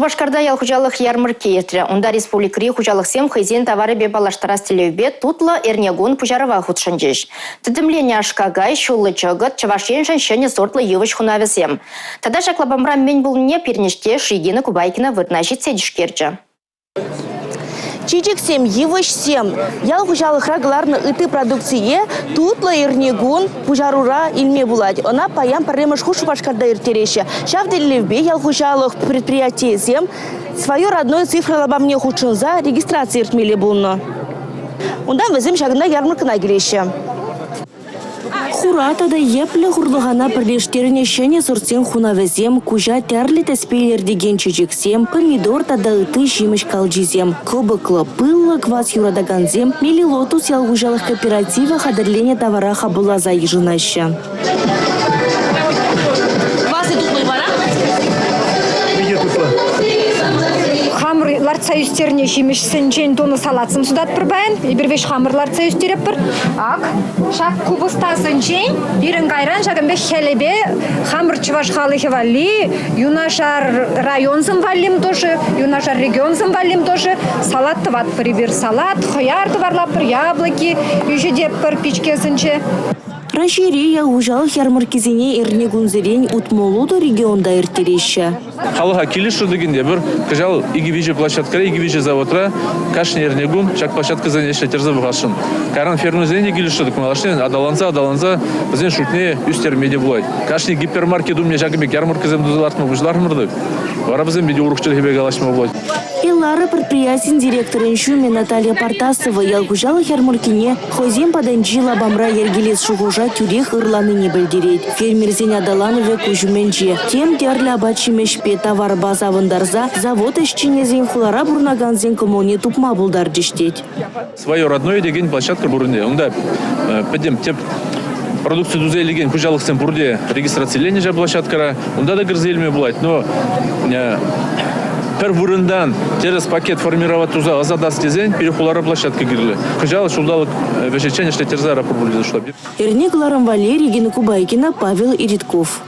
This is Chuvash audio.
Шупашкарта ял хуҫалӑх ярмӑркки иртрӗ. Унта республикӑри хуҫалӑхсем хӑйсен таварӗпе паллаштарас тӗллевпе тутлӑ эрнекун пуҫарӑва хутшӑнчӗҫ. Тӗтӗмленӗ аш-какай, ҫуллӑ чӑкӑт, Чӑваш Еншӗн ҫӗнӗ сортлӑ йывӑҫ хунавӗсем. Тата ҫак лапамра мӗн пулнине пирӗн ӗҫтеш Регина Кубайкина вырӑна ҫитсе тишкерчӗ. Чечексем, йывӑҫсем, ял хуҫалӑхра кӑларнӑ ытти продукцие тутлӑ эрнекун пуҫарура илме пулать. Ӑна паян пӗрремӗш хут Шупашкарта ирттереҫҫӗ. Ҫав тӗллевпе ял хуҫалӑх предприятийӗсем «Свое родное» цифра лапамне хутшӑнса регистраци иртмелле пулнӑ. Унтан вӗсем ҫакӑнта ярмӑрккӑна килеҫҫӗ. Хура тата йӗплӗ хурлӑхана пӗрлештернӗ ҫӗнӗ сортсен хунавӗсем, куҫа тӗрлӗ тӗспе илӗртекен чечексем, помидор тата ытти ҫимӗҫ калчисем, кӑпӑклӑ, пыллӑ квас юратакансем «Мелилотус» ял хуҫалӑх кооперативӗ хатӗрленӗ тавара хапӑлласа йышӑнаҫҫӗ. Квасӗ тутлӑ вара? Питӗ тутлӑ. Хамӑр лартса ӳстернӗ ҫимӗҫсенчен тунӑ салатсем сутатпӑр паян. Эпир веҫ хамӑр лартса ӳстеретпӗр. Ак, ҫак купӑстасенчен пирӗн кайран ҫакӑн пек хӗлӗпе хамӑр чӑваш халӑхӗ валли, юнашар районсем валлим тоже, юнашар регионсем валлим тоже салат тӑватпӑр эпир. Салат, хӑяр тӑварлатпӑр, яблоки йӳҫӗтетпӗр пичкесенче. Раҫҫейре ял хуҫалӑх ярмӑрккисене эрне кунсерен 60 регионта ирттереҫҫӗ. Халӑха килӗшрӗ тӗкӗнте пӗр кӑҫал икӗ-виҫӗ площадкӑра, икӗ-виҫӗ заводра кашни эрнекун ҫак площадкӑсене ӗҫлеттерсе пӑхасшӑн. Кайран фермерсене те килӗшрӗ тӗк малашне аталанса аталанса вӗсен шутне ӳстерме те пулать. Кашни гипермаркет умне ҫакӑн пек ярмӑрккӑсем туса лартма пуҫларӑмӑр тӑк вара вӗсемпе те урӑх чӗлхепе калаҫма пулать. Элара предприятин директорӗн ҫумӗ Наталья Партасова ял хуҫалӑх ярмӑрккине хӑйсем патӗнчи лапамра йӗркелес шухӑша тӳрех ырланине пӗлтерет. Фермерсен аталанӑвӗ куҫ умӗнче. Тем тӗрлӗ апат-ҫимӗҫпе, таварпа савӑнтарса завод ӗҫченӗсен хулара пурӑнакансен кӑмӑлне тупма пултарчӗҫ тет. «Свое родное» текен площадка пур ӗнтӗ. Унта пӗтӗм тӗп продукци туса илекен хуҫалӑхсем пурте регистрациленӗ ҫав площадкӑра. Унта та кӗрсе илме пулать, но пӗр вырӑнтан тӗрӗс пакет формировать туса ӑсатас тесен пире хулара площадка кирлӗ. Кӑҫал ҫулталӑк вӗҫӗччен ӗҫлеттерсе рапорт пулӗ шутлап. Эрне кӑларӑм валли Регина Кубайкина, Павел Иритков.